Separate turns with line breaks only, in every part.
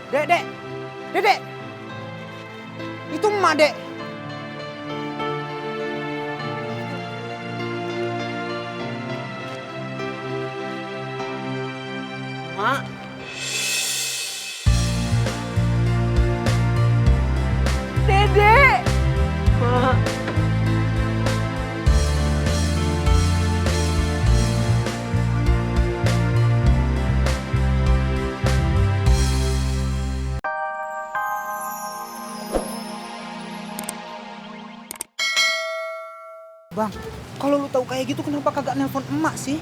Dek. Dek. Itu emak, Dek. Mak.
Dedek.
Mak. Bang, kalau lu tahu kayak gitu kenapa kagak nelpon emak sih?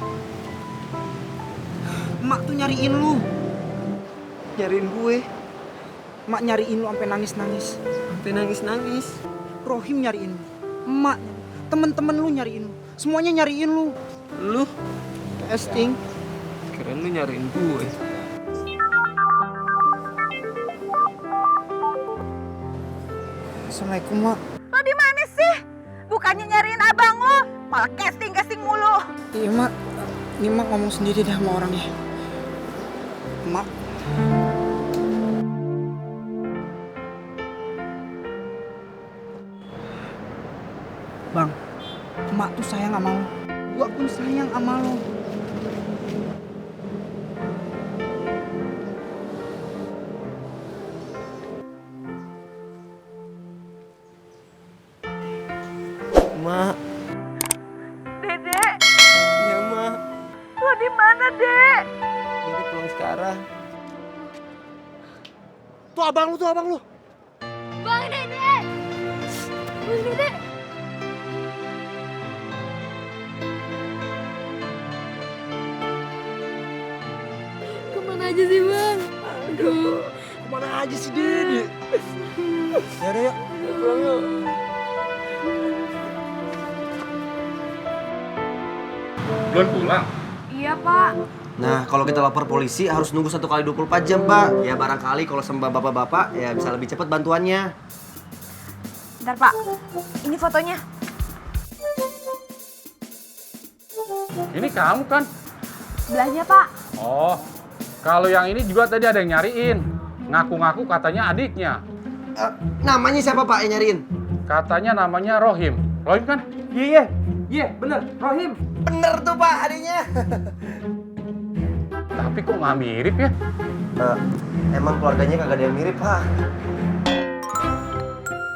Emak tuh nyariin lu. Nyariin gue. Emak nyariin lu sampai nangis-nangis.
Sampai nangis-nangis.
Rohim nyariin lu. Emak, temen-temen lu nyariin lu. Semuanya nyariin lu.
Lu?
Casting.
Kirain lu nyariin gue.
Assalamualaikum, Mak.
Lo di mana sih? Bukannya nyariin abang lo, malah casting mulu.
Iya, Mak. Ini Mak ngomong sendiri dah sama orangnya. Mak. Bang, Mak tuh sayang sama lo. Gua pun sayang sama lo.
Mak.
Dedek,
Iya, Mak.
lo di mana, Dek?
Ini pulang sekarang.
Tuh abang lu.
Bang Dedek. Bang Dedek. Kemana aja sih, Bang? Aduh.
Kemana aja sih, Dede? Yaudah, yuk.
Pulang yuk.
Belum pulang?
Iya, Pak.
Nah, kalau kita lapor polisi harus nunggu 1 kali 24 jam, Pak. Ya barangkali kalau sama bapak-bapak ya bisa lebih cepat bantuannya.
Bentar, Pak. Ini fotonya.
Ini kamu kan?
Sebelahnya, Pak.
Oh, kalau yang ini juga tadi ada yang nyariin. Ngaku-ngaku katanya adiknya.
Namanya siapa, Pak, yang nyariin?
Katanya namanya Rohim. Rohim kan?
Iya, bener. Rohim. Bener tuh, Pak, adiknya.
Tapi kok nggak mirip ya?
Emang keluarganya kagak ada yang mirip, Pak.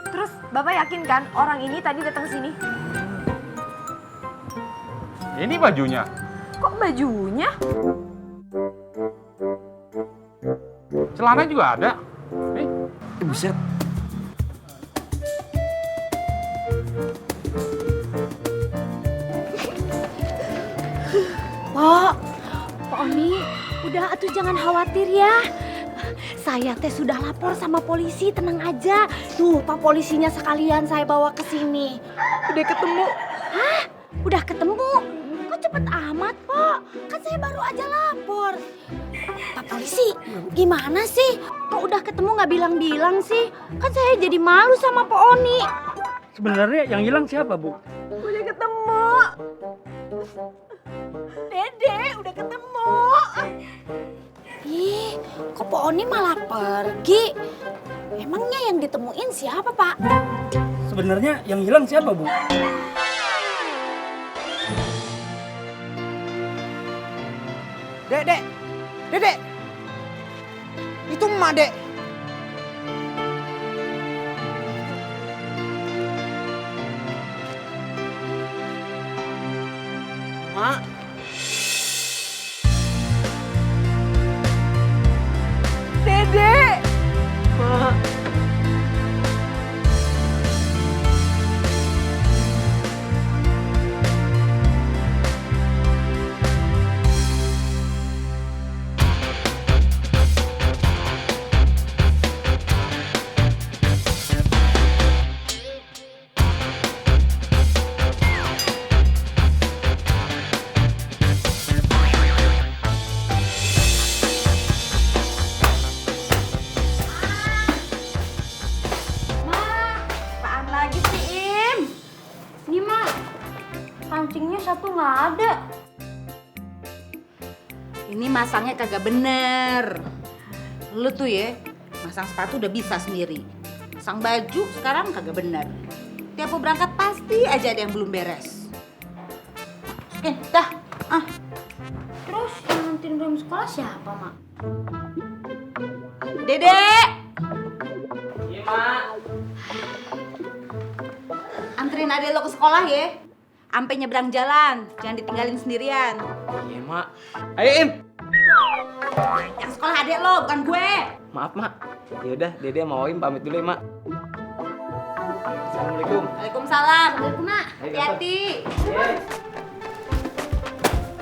Terus, Bapak yakin kan orang ini tadi datang sini?
Ini bajunya.
Kok bajunya?
Celana juga ada. Nih,
Buset.
Pak Oni, udah atuh jangan khawatir ya. Saya teh sudah lapor sama polisi, tenang aja. Tuh, Pak polisinya sekalian saya bawa ke sini.
Udah ketemu.
Hah? Udah ketemu? Kok cepet amat, Pak? Kan saya baru aja lapor. Pak polisi, gimana sih? Kok udah ketemu nggak bilang-bilang sih? Kan saya jadi malu sama Pak Oni.
Sebenarnya yang hilang siapa, Bu?
Udah ketemu. Dede, udah ketemu.
Ih, kok Pak Oni malah pergi? Emangnya yang ditemuin siapa, Pak?
Sebenarnya yang hilang siapa, Bu?
Dek. Itu emak, Dek. Mak.
Dedek.
Mak.
Apaan lagi sih, Im? Ini mah kancingnya satu nggak ada.
Ini masangnya kagak bener. Lu tuh ya,
Masang sepatu udah bisa sendiri. Masang baju sekarang kagak bener. Tiap mau berangkat pasti aja ada yang belum beres. Dah.
Terus yang ngantin belum sekolah siapa, Mak?
Dedek!
Iya, Mak.
Anterin adek lo ke sekolah ya. Ampe nyebrang jalan, jangan ditinggalin sendirian.
Iya, Mak. Ayo, Im.
Yang sekolah adek lo, bukan gue.
Maaf, Mak. Yaudah, Dede mau Im pamit dulu ya, Mak. Assalamualaikum.
Waalaikumsalam.
Assalamualaikum, Mak.
Hati-hati.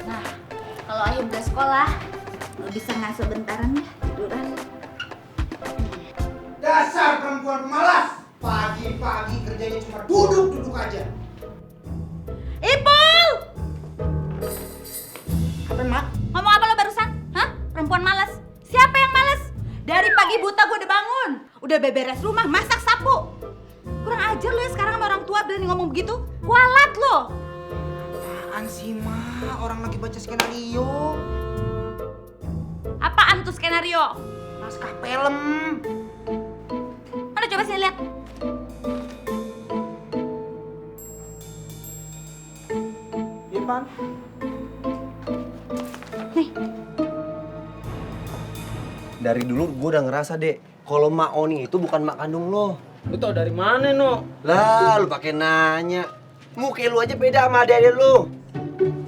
Nah, kalau Ayah udah sekolah, lo bisa ngasuh bentaran ya, tiduran.
Dasar perempuan pemalas. Pagi-pagi kerjanya cuma duduk-duduk aja.
Ipul!
Apa, Mak?
Ngomong apa lo barusan? Hah? Perempuan malas? Siapa yang malas? Dari pagi buta gue udah bangun. Udah beberes rumah, masak, sapu. Kurang ajar lo ya sekarang sama orang tua berani ngomong begitu. Kualat lo.
Apaan sih, Mak? Orang lagi baca skenario.
Apaan tuh skenario?
Naskah film.
Mana coba sini lihat.
Iya, Pan.
Dari dulu gue udah ngerasa, Dek, kalau Mak Oni itu bukan mak kandung lo.
Lu tau dari mana, No?
Lah, lu pakai nanya. Muka lu aja beda sama adik-adik lu.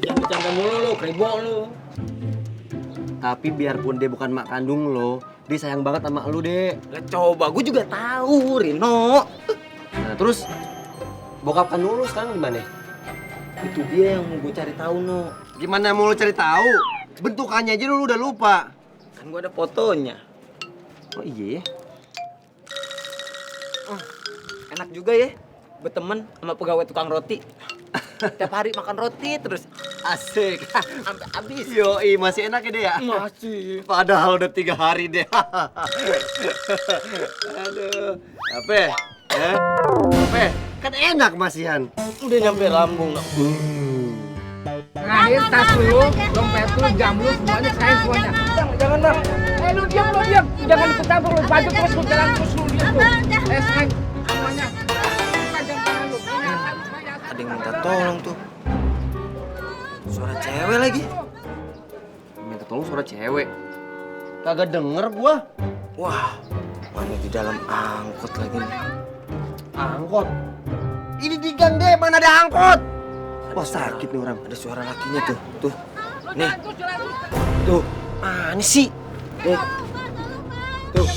Jangan bercanda mulu lu, kribo lu.
Tapi biarpun dia bukan mak kandung lo, dia sayang banget sama lu, Dek.
Lah coba, gue juga tahu, Rino.
Nah, terus bokap kandung lu sekarang gimana?
Itu dia yang mau gue cari tahu, No.
Gimana mau lu cari tahu? Bentukannya aja lu udah lupa.
Kan gue ada fotonya.
Oh iya.
Enak juga ya, berteman sama pegawai tukang roti. Tiap hari makan roti terus.
Asik.
Sampai habis.
Yoi, masih enak ya, Dek ya?
Masih.
Padahal udah 3 hari, Dek. Aduh. Apa? Apa? Kan enak masihan.
Udah nyampe lambung, No.
Terakhir tas lu, dompet lu, jam lu, semuanya saya semuanya. Jangan bang. Lu diam, lu diam. Jangan ikut campur lu. Baju terus lu jalan terus lu diam lu. Saya semuanya.
Ada yang minta tolong tuh. Suara cewek lagi.
Minta tolong suara cewek. Kagak denger gua.
Wah, mana di dalam angkot lagi nih.
Angkot. Ini di gang, Dek, mana ada angkot? Wah, sakit nih orang.
Ada suara lakinya tuh, tuh. Nih. Tuh, mana sih? Nih. Tuh.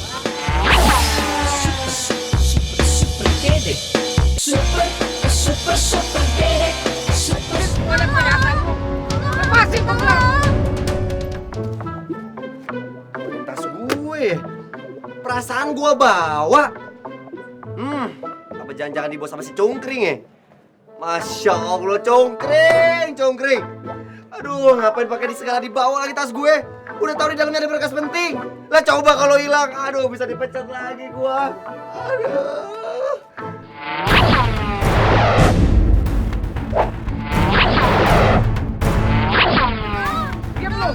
Tas gue. Perasaan gua bawa. Apa jangan-jangan dibawa sama si Congkring ya? Masya Allah, Congkring, Congkring. Aduh, ngapain pakai di segala dibawa lagi tas gue? Udah tahu di dalamnya ada berkas penting. Lah coba kalau hilang, aduh bisa dipecat lagi gua. Aduh.
Diam lu.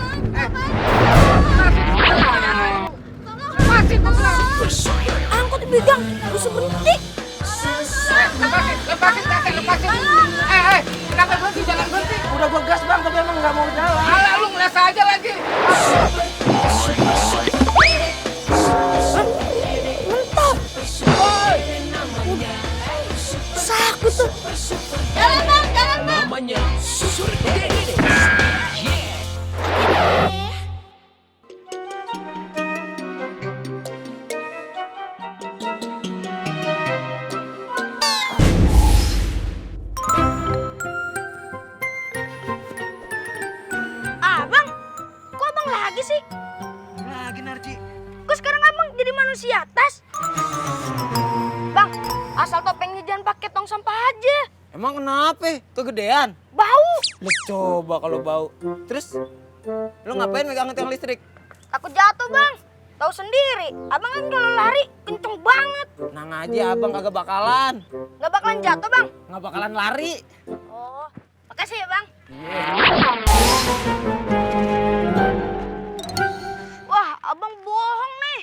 Masih pulang.
Angkot dipegang, terus berhenti.
Lepasin. Kenapa berhenti? Jangan berhenti.
Udah gua gas, Bang, tapi emang nggak mau jalan.
Alah, lu ngeles aja lagi.
Mentok. Sakit tuh. Jalan bang, jalan bang.
Namanya
Abang, kok abang lagi sih?
Lagi, Narji.
Kok sekarang abang jadi manusia tas? Bang, asal topengnya jangan pakai tong sampah aja.
emang kenapa? Kegedean?
Bau.
Lu coba kalau bau. Terus lu ngapain megangin tiang listrik?
Takut jatuh bang. Tahu sendiri, abang kan kalau lari kenceng banget.
Tenang aja, abang kagak bakalan.
Nggak bakalan jatuh bang.
Nggak bakalan lari.
Oh, makasih ya bang. Wah, abang bohong nih.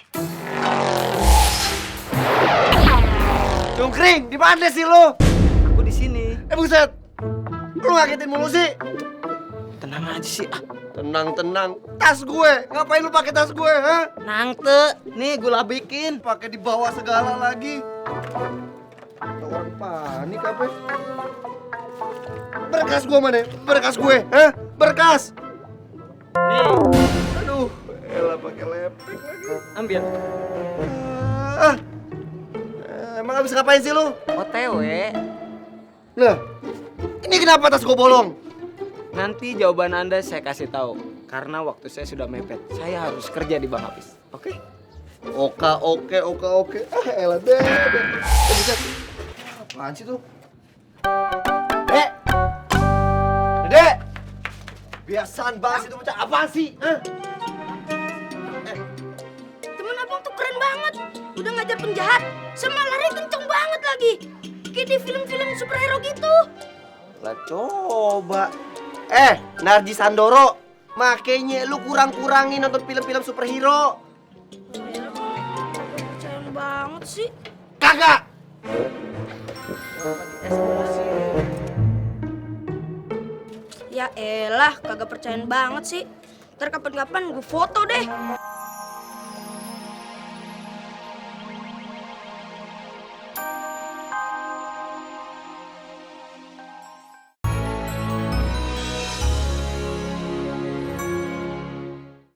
Mana sih lu?
Aku di sini.
Buset. Lu ngagetin mulu sih.
Tenang aja sih. Ah,
Tenang. Tas gue. Ngapain lu pakai tas gue, ha?
nangte. Nih gula bikin.
Pakai dibawa segala lagi. Orang panik apa? Berkas gue mana? Berkas gue, ha? Berkas.
Nih,
Aduh, elah pakai lepek lagi.
ambil.
Ah. Emang habis ngapain sih lu?
OTW.
Nah, ini kenapa tas gue bolong?
Nanti jawaban Anda saya kasih tahu. Karena waktu saya sudah mepet. Saya harus kerja di Bang Hafiz. Oke?
Oke. Ah, elah deh. Buset. Apaan sih tuh? Dek! Dek! Biasaan banget itu bocah. Apaan sih? Hah?
Temen abang tuh keren banget. Udah ngajar penjahat, sama lari kenceng banget lagi. Kayak di film-film superhero gitu.
Lah coba. Narji Sandoro. Makanya lu kurang-kurangin nonton film-film superhero.
Percayaan banget sih.
Kagak!
Ya elah, kagak percayaan banget sih. Ntar kapan-kapan gue foto deh.